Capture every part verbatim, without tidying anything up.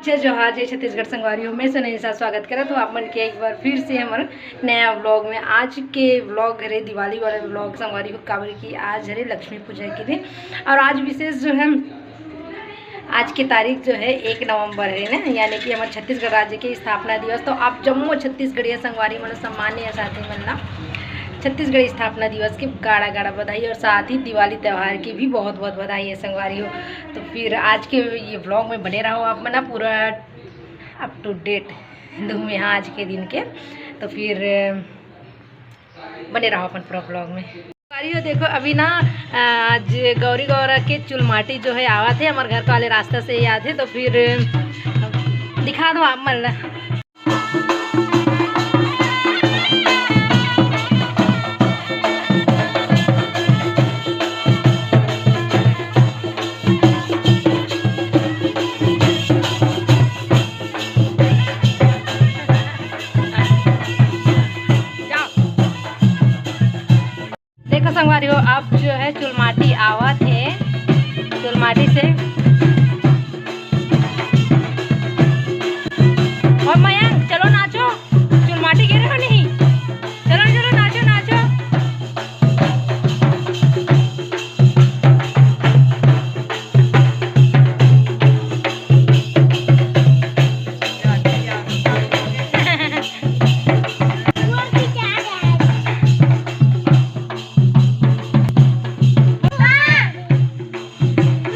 जय जोहार, जय छत्तीसगढ़ संगवारी हो। मैं सुनैना स्वागत करत हूँ आप मन के एक बार फिर से हमर नया व्लॉग में। आज के व्लॉग हरे दिवाली वाला व्लॉग संगवारी हो, काबर कि आज हरे लक्ष्मी पूजा के दिन और आज विशेष जो है, आज की तारीख जो है एक नवंबर है ना, यानी कि हमर छत्तीसगढ़ राज्य के स्थापना दिवस। तो आप जम्मो छत्तीसगढ़िया संगवारी मन सम्मान या साथी मन ला छत्तीसगढ़ स्थापना दिवस के गाड़ा गाड़ा बधाई और साथ ही दिवाली त्यौहार की भी बहुत बहुत बधाई है संगवारी हो। तो फिर आज के ये व्लॉग में बने रहो आप मन ना पूरा up to date दूँ मैं आज के दिन के। तो फिर बने रहो अपन पूरा व्लॉग में। संगवारी हो देखो अभी ना, आज गौरी गौरा के चुलमाटी जो है आवत है, हमर घर वाले रास्ता से ही आत है, तो फिर दिखा दो आप मन ला। देखो संगवारी हो, अब जो है चुलमाटी आवत है, चुलमाटी से। और मयंक, चलो नाचो, चुलमाटी गिरे हो नहीं, चलो चलो नाचो नाचो।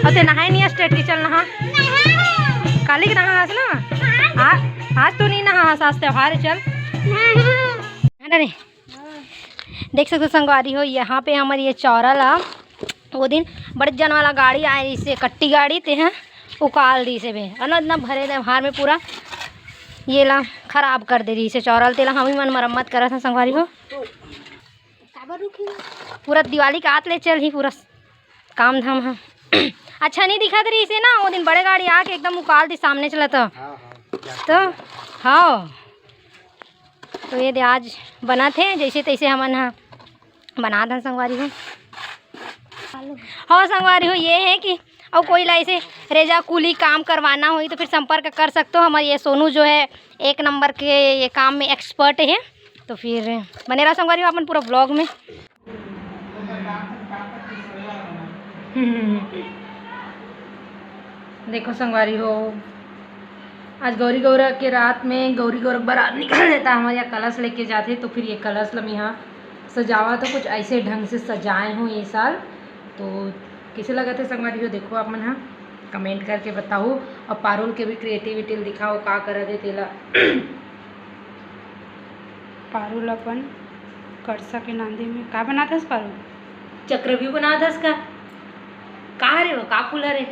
अते नहाए नहीं आज, टेट के चल नहा। काली के नहा आज ना। आ, आज तो नहीं नहा, आज त्यौहार है, चल। है ना रे? देख सकते हो संगवारी हो, यहाँ पे हमर ये चौरा ला वो दिन बड़े जन वाला गाड़ी आए, इसे कट्टी गाड़ी ते हैं उकाल दी से बे, अन इतना भरे त्यौहार में पूरा ये ला खराब कर दे रही से चौरा ला, तेला हम ही मन मरम्मत करत हैं संगवारी हो। पूरा दिवाली का आत ले चल ही पूरा काम धाम ह। अच्छा नहीं दिखत रही इसे ना, वो दिन बड़े गाड़ी आके एकदम उकाल दी सामने चला तो। हाँ, हाँ, तो हाँ, तो ये दे आज बनत हे जैसे तैसे हमन ह बनात हन संगवारी हो। हाँ संगवारी हो, ये है कि अउ कोई ला ऐसे रेजा कुली काम करवाना होही तो फिर संपर्क कर सकते हो। हमारे ये सोनू जो है एक नंबर के ये काम में एक्सपर्ट है, तो फिर बने रहो संगवारी हो अपन पूरा व्लॉग में। देखो संगवारी हो, आज गौरी गौरा के रात में गौरी गौरा के बारात निकल देता, हमारे यहाँ कलश लेके जाते, तो फिर ये कलश ला मैं यहाँ सजावा तो कुछ ऐसे ढंग से सजाए हूँ ये साल। तो कैसे लगत हे संगवारी हो, देखो आप मन ह कमेंट करके बताओ। और पारुल के भी क्रिएटिविटी दिखाओ, का करत हे तेला। पारुल अपन करसा के नांदी में का बनात हस पारुल? चक्रव्यूह बनात हस का? का हरे वो, का फूल हरे?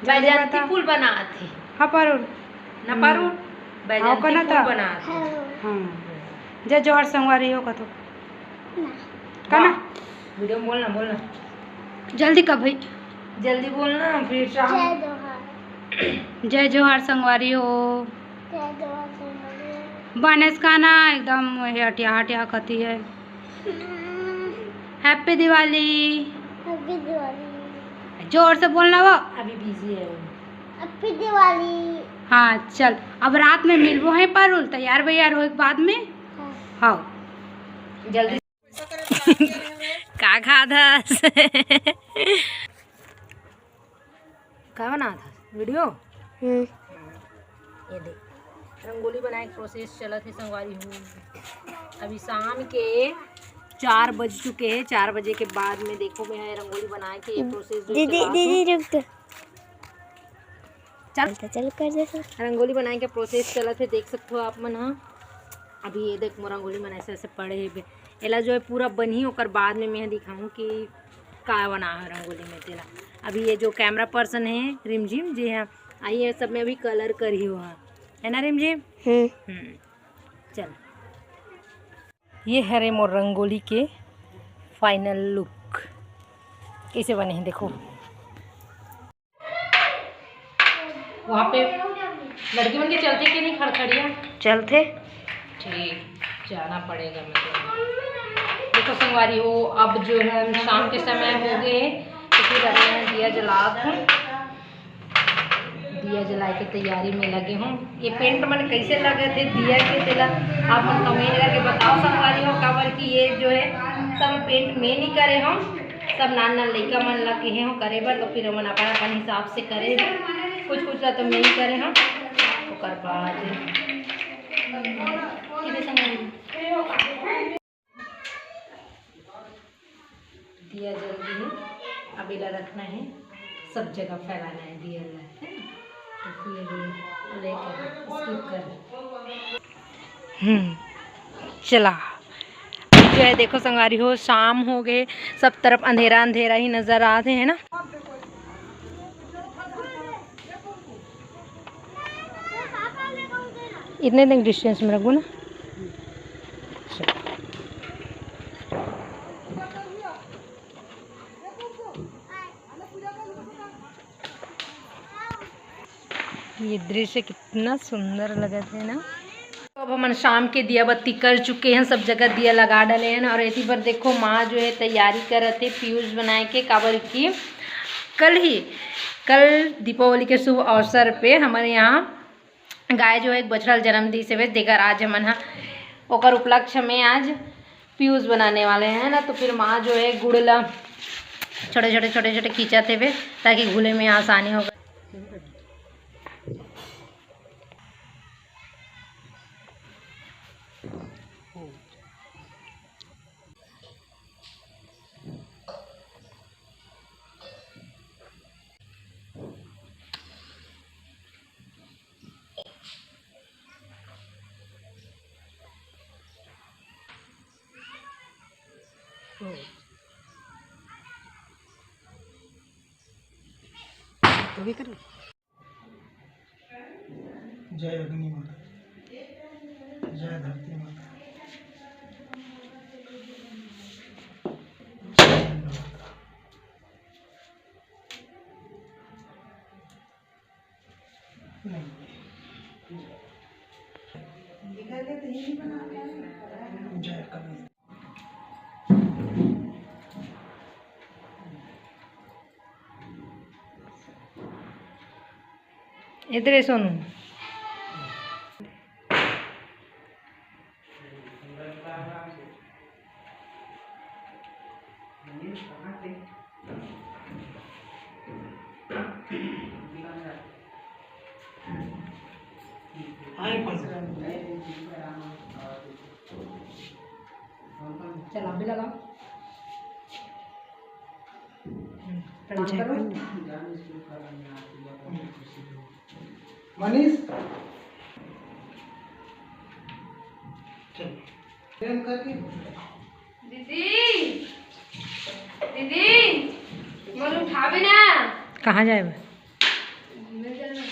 जल्दी बैजंती बता। फूल बनात हे। हाँ पारुल। ना पारुल, हम्म। बैजंती हाँ, फूल कना था? बनात हे। हाँ। जय जोहार संगवारी हो कतो। ना। कना? वाह। वीडियो में बोलना, बोलना। जल्दी का भाई। जल्दी बोलना, फिर शाम। जय जोहार। जय जोहार संगवारी हो। जय जोहार संगवारी हो। बनेस का ना एकदम हटिया हटिया कती है। हम्म। Happy दिवाली। Happy दिवाली। जोर से बोलना वो। अभी बिजी है वो। Happy दिवाली। हाँ चल, अब रात में मिलबो है पारुल, तैयार वैयार होए के बाद में। हाँ। हाँ। जल्दी। का खात हस? का बनात हस? वीडियो? हम्म। ये देख, रंगोली बनाए के प्रोसेस चलत हे संगवारी हो। अभी शाम के चार बज चुके हैं, चार बजे के बाद में देखो मैं है रंगोली बनाए के ये प्रोसेस जो दीदी, चलावत दीदी, हूँ। रुक तो। चल। चल, चल कर दे तो। रंगोली बनाए के प्रोसेस चलत हे, देख सकते हो आप मन ह। अभी ये देख, मोर रंगोली मन ऐसे ऐसे पड़े हे बे। एला जो है पूरा बनही, ओकर बाद में मैं दिखाऊँ कि का बना है रंगोली में तेला। अभी ये जो कैमरा पर्सन है रिमझिम, जे है आई है, सब में अभी कलर करही हो, है ना रिमझिम? हम्म। हम्म, चल। ये हरे मोर रंगोली के फाइनल लुक। कैसे बने हैं देखो। वहाँ पे लड़की मन के चलथे कि नहीं खड़खड़िया? चलथे। ठीक, जाना पड़ेगा मतलब। देखो संगवारी हो, अब जो है शाम के समय हो गए, तो फिर अभी हम दिया जलात हूँ। दिया जलाए के तैयारी में लगे हों। ये पेंट मन कैसे लगत हे दिया के, तेला आप मन कमेंट करके बताओ संगवारी हो, काबर कि ये जो है सब पेंट मैं नहीं करे हों, सब नान नान लइका मन ला कहे हों करे बर, तो फिर ओमन अपन अपन हिसाब से करे हों। कुछ कुछ ला तो मैं ही करे हों। ओकर बाद किधर संगवारी हो? दिया जल गे हे, अब एला रखना हे, सब जगह फैलाना हे दिया ला, है ना? तो फिर लेकर skip कर। हम्म, चला। जो है, देखो संगवारी हो, शाम हो गे, सब तरफ अंधेरा अंधेरा ही नजर आत हे, है ना? इतने तक डिस्टेंस में रखबो ना। ये दृश्य कितना सुंदर लगत हे ना। तो अब हमन शाम के दिया बत्ती कर चुके हैं, सब जगह दिया लगा डाले हैं। और एती पर देखो, माँ जो है तैयारी करत हे piyush बनाए के, काबर कि कल ही, कल दीपावली के शुभ अवसर पे हमारे यहाँ गाय जो है एक बछड़ा ल जन्म दिस हवे, जेकर आज हमन ह ओकर उपलक्ष्य में आज piyush बनाने वाले हैं ना। तो फिर माँ जो है गुड़ ला छोटे छोटे, छोटे छोटे खींचत हवे, ताकि घुले में आसानी होगा। तू भी करो। जय अग्नि माता, जय धरती माता। इधर है सोनू। चला, अभी लगा। प्रणाम करो। मनीष, चल। प्रेम करके। दीदी, दीदी, मोला उठाबे ना। कहाँ जाए बा? घूमे जाना।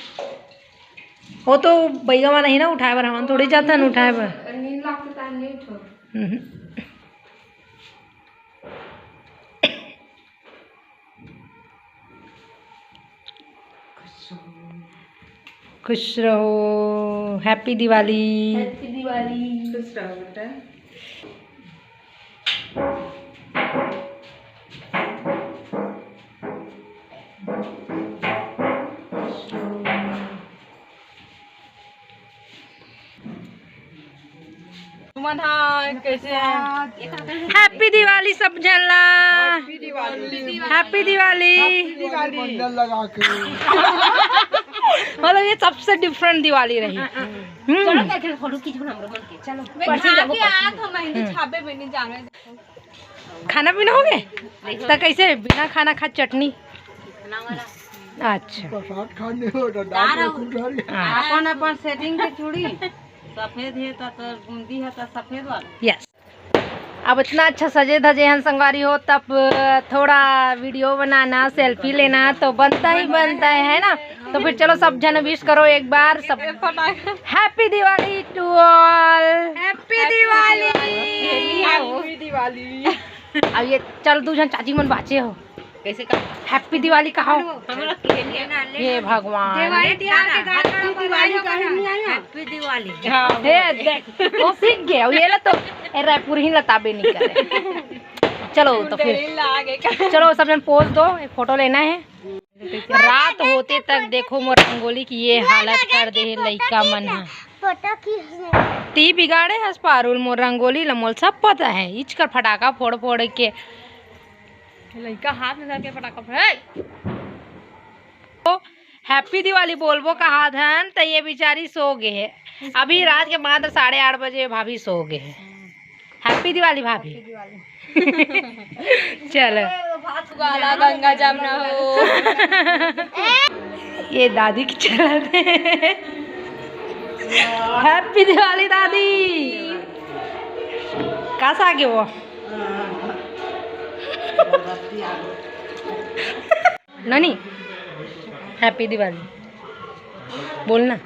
वो तो बइगा वाला ही ना उठाए बर, हमन थोड़ी जाथन उठाए बर। नींद लागत त नहीं उठो। हम्म। खुश रहो, Happy Diwali। Happy Diwali। खुश रहो बेटा। तुमन ह कैसे? Happy Diwali सब झन ला। Happy Diwali। Happy Diwali। Happy Diwali। Bundle लगा के। मतलब ये सबसे different दिवाली रही। हम्म। चलो देखे फोटो खींचो हमरो मन के। चलो। मैं खा के आया था, मेहंदी हम्म। छापे में नहीं जाने। खाना पीना हो गए? तो कैसे बिना खाना खा चटनी? अच्छा। प्रसाद खाने हो तो दाल दाल। हाँ। अपन अपन setting के चूड़ी सफेद है तो, तो बूंदी है तो सफेद वाला। Yes। अब इतना अच्छा सजे धजे हन संगवारी हो, तब थोड़ा video बनाना, selfie लेना तो बनता ही बनता है, है ना? तो फिर चलो सब जन wish करो एक बार सब। Happy Diwali to all। Happy Diwali। Happy Diwali। अब ये चल दू झन चाची मन बाचे हो। कैसे का? Happy Diwali कहो। हमरा के लिए ना ले। हे भगवान। दिवाली तिहार के गाना Happy Diwaली कहे नहीं आया। Happy Diwali। हाँ। हे देख, वो सीख गए। ये ला तो ए रायपुर ही लताबे नहीं करे। चलो तो फिर। चलो सब जन pose दो, एक photo लेना है। रात होते तक देखो मोर रंगोली के ये हालत कर दे हे लइका मन ह। फोटो खींचने। ती बिगाड़े हस पारुल मोर रंगोली ल, मोल सब पता है। इचकर फटाका फोड़ फोड़ के लइका हाथ में धर के फटाका फोड़, हे! तो हैप्पी दिवाली बोलबो कहात हन, त ये बेचारी सो गे हे। अभी रात के मात्र साढ़े आठ बजे भाभी सो गे हे। हैप्पी दिवाली भाभी। चलो। गंगा जमुना हो। ये दादी के चलत हे। हैप्पी दिवाली दादी। कस आगे वो? नानी, हैप्पी दिवाली बोलना।